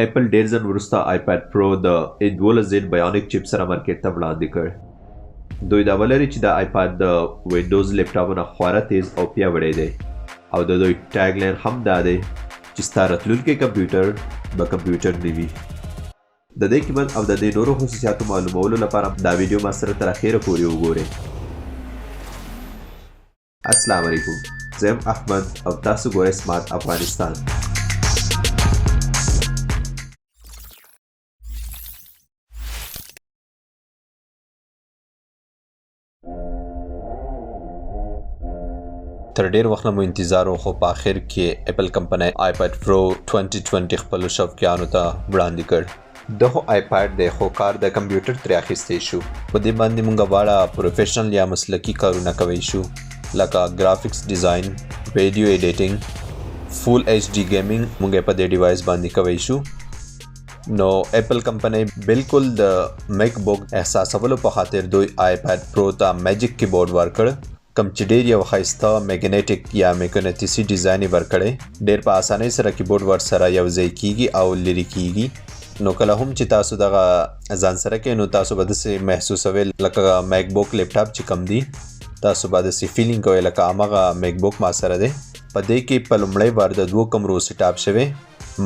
اپل ډیر ځنډ وروسته آیپاد پرو د ای 12 زین بیونیک چیپ سره مارکیټ ته وړاندې کړ. دوی دعوه لري چې دا آیپاد د وینډوز لیپټاپونه خورا تیز او پیاوړی دی او د دوی ټاګ لاین هم دا دی چې ستا راتلونکی کمپیوټر به کمپیوټر نه وي. د دې قیمت او د دې نورو خصوصیاتو معلومولو لپاره دا ویډیو ما سره تر اخیره پورې وګورئ. السلام علیکم، زه یم احمد او تاسو ګورئ سمارټ افغانستان. تر ډیر وخت نه مو انتظار و، خو په اخر کې اپل کمپنۍ آیپاد پرو 2020 خپلو شوقیانو ته وړاندې کړ. ده خو آیپاد دی، خو کار د کمپیوټر ترې اخیستی شو. په دې باندې مونږ واړه پروفیشنل یا مسلکي کارونه کوی شو، لکه ګرافکس ډیزاین، ویډیو ایډیټینګ، فول ایچ ډي ګیمینګ مونږ په دې ډیوایس باندې کوی شو. نو اپل کمپنۍ بالکل د میک بوک احساسولو په خاطر دوی آیپاد پرو ته میجک کیبورډ ورکړ، کوم چې ډیر یو ښایسته میګنیټک یا مقناطیسي ډیزاین یې ورکړی. ډیر په اسانۍ سره کیبورډ ورسره یو ځای کیږي او لرې کیږي. نو کله هم چې تاسو دغه ځان سره کوئ، نو تاسو به داسې محسوسوئ لکه میک بوک لیپټاپ چې کوم دی، تاسو به داسې فیلینګ کوئ لکه هماغه میک بوک ما سره دی. په دې کې په لومړی وار د دوو کمرو سیټاپ شوی،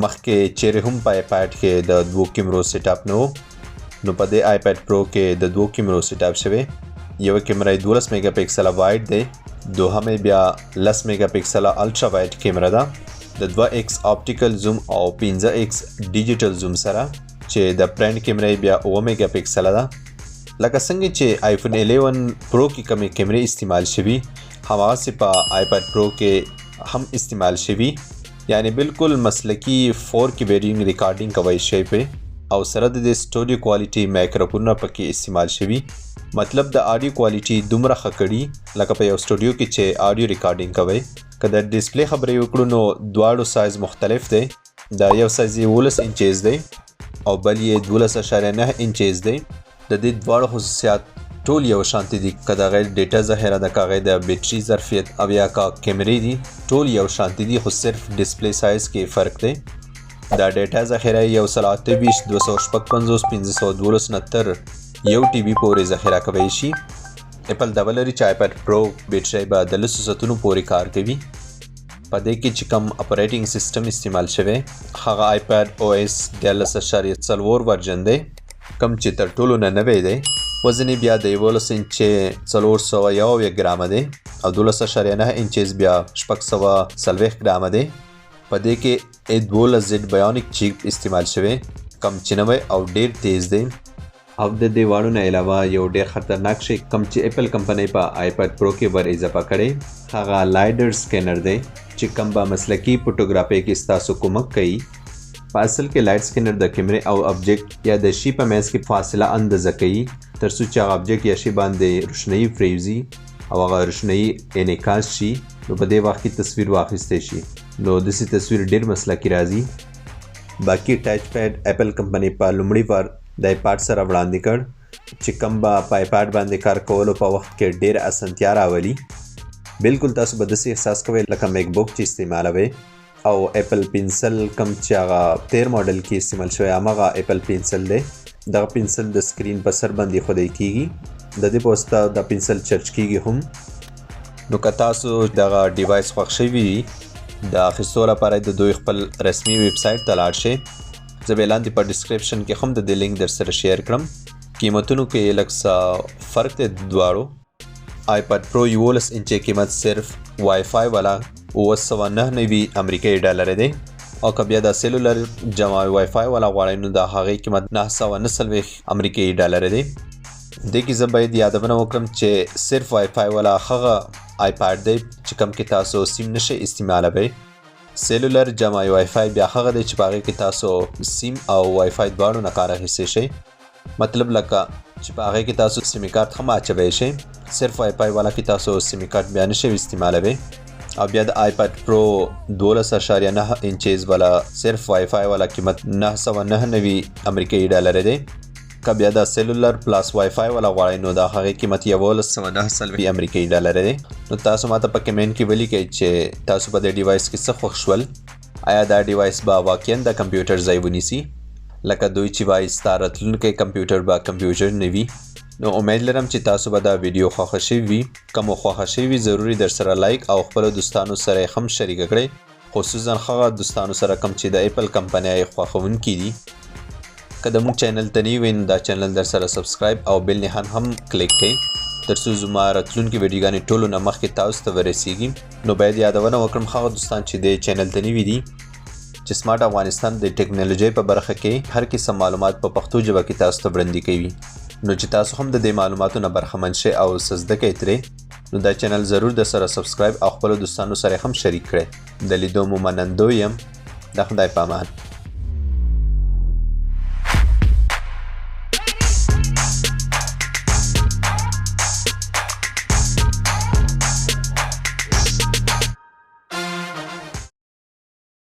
مخکې چیرې هم په آیپاد کې د دوو کیمرو سیټاپ نه و. نو په دې آیپاد پرو کې د دوو کیمرو سیټاپ شوی. یوه کیمره یې 12 میګا پکسله وایډ دی، دوهمه یې بیا 10 میګا پکسله الټرا وایډ کیمره ده، د 2 ایکس اپټیکل زوم او 5 ایکس ډیجیټل زوم سره، چې د پرنټ کیمره یې بیا 7 میګا پکسله ده. لکه څنګه چې آیفون 11 پرو کې کومې کیمرې استعمال شوي، هماغسې په آیپاد پرو کې هم استعمال شوي، یعنی بالکل مسلکي 4K ویډیو ریکارډینګ کوی شئ پې، او سره د دې سټوډیو کوالټي مایکروفونونه پکې استعمال شوي. مطلب د آډیو کوالټي دومره ښه کړي لکه په یو سټوډیو کې چې آډیو ریکارډینګ کوئ. که د ډیسپلی خبرې وکړو، نو دواړو سایز مختلف دی. دا یو سایز یې 11 انچز دی او بل یې 12.9 انچز دی. د دې دواړو خصوصیات ټول یو شانتي دي، که د هغې ډیټا ذخیره ده، که هغې د بیټري ظرفیت او یا که کیمرې دي، ټول یو شانتي دي، خو صرف ډیسپلی سایز کې فرق دی. دا ډیټا ذخیره یې 128، 256، 512 نه تر 1 ټي بي پورې ذخیره کوی شي. اپل دعوه لري چې آیپاد پرو بیټرۍ به د 10 ساعتونو پورې کار کوي. په دې کې چې کوم اپریټینګ سیستم استعمال شوی، هغه آیپاد او اس 13.4 ورژن دی، کوم چې تر ټولو نه نوی دی. وزن یې بیا د 11 انچې 471 ګرامه دی او 12.9 انچز بیا 640 ګرامه دی. په دې کې ای 12 زیډ بیونیک چیپ استعمال شوی، کوم چې نوی او ډیر تیز دی. او د دې واړو نه علاوه یو ډیر خطرناک شی کوم چې اپل کمپنۍ په آیپاد پرو کې ور اضافه کړی، هغه لایډر سکینر دی، چې کوم به مسلکي فوټوګرافۍ کې ستاسو کومک کوي. په اصل کې لایټ سکینر د کیمرې او ابجیکټ یا د شي په منځ کې فاصله اندازه کوي، تر څو چې هغه ابجیکټ یا شی باندې روشنايي پرېوځي او هغه روشنايي انعکاس شي، نو په دې وخت کې تصویر واخیستی شي، نو داسې تصویر ډیر مسلکي راځي. باقي ټچ پډ اپل کمپنۍ په لومړي وار د آیپاد سره وړاندې کړ، چې کوم به په آیپاد باندې کار کولو په وخت کې ډیره اسانتیا راولي. بالکل تاسو به داسې احساس کوئ لکه میک بوک چې استعمالوئ. او اپل پنسل کوم چې هغه تیر ماډل کې استعمال شوی، هماغه اپل پنسل دی. دغه پنسل د سکرین په سر باندې ښودی کیږي، د دې په واسطه دا پنسل چارج کیږي هم. نو که تاسو دغه ډیوایس خوښ شوي وي، د اخیستو لپاره د دوی خپل رسمي ویب سایټ ته لاړ شئ. زه به لاندې په ډیسکرپشن کې هم د دې لینک در سره شیر کړم. قیمتونو کې یې لږ څه فرق دی د دواړو. آیپاد پرو 11 انچې قیمت صرف وای فای والا 799 امریکایي ډالر دی، او که بیا د سیلولر جمع وای فای والا غواړئ، نو د هغې قیمت 949 امریکایي ډالر دی. دې کې زه باید یادونه وکړم چې صرف وای فای والا هغه آیپاد دی چې کوم کې تاسو سیم نشئ استعمالوئ. سیلولر جمع وای فای بیا هغه دی چې په هغې کې تاسو سیم او وای فای دواړو نه کار اخیستی شئ، مطلب لکه چې په هغې کې تاسو سیم کارت هم اچوی شئ. صرف وای فای والا کې تاسو سیم کارت بیا نشئ استعمالوئ. او بیا د آیپاد پرو 12.9 انچز والا صرف وای فای والا قیمت 999 امریکایي ډالر دی. که بیا د سیلولر پلاس وای فای والا غواړئ، نو د هغې قیمت 1149 امریکایي ډالر دی. نو تاسو ماته په کمنټ کې ولیکئ چې تاسو په دې ډیوایس کې څه خوښ شول. ایا دا ډیوایس به واقعا د کمپیوټر ځای ونیسي؟ لکه دوی چې وایي ستا راتلونکی کمپیوټر به کمپیوټر نه وي. نو امید لرم چې تاسو به دا ویډیو خوښه شوي وي. که مو خوښه شوي وي ضروري درسره لایک او خپلو دوستانو سره یې هم شریکه کړئ، خصوصا هغه دوستانو سره کوم چې د اپل کمپنۍ خوښونکي دي. که د موږ چینل ته نوي وئ نو دا چینل درسره سبسکرایب او بیل نښان هم کلیک کړئ ترڅو زما راتلونکي ویډیوګانې ټولو نه مخکې تاسو ته ورسیږي. نو باید یادونه وکړم هغه دوستان چې د چینل ته نوي دي چې سمارټ افغانستان د ټکنالوژۍ په برخه کې هر قسم معلومات په پښتو ژبه کې تاسو ته وړاندې کوي، نو چې تاسو هم د دې معلوماتو نه برخمن شئ او څه زده کړئ ترې، نو دا چینل ضرور د سره سبسکرایب او خپلو دوستانو سره هم شریک کړئ. د لیدو مو منندوی یم. د خدای په امان.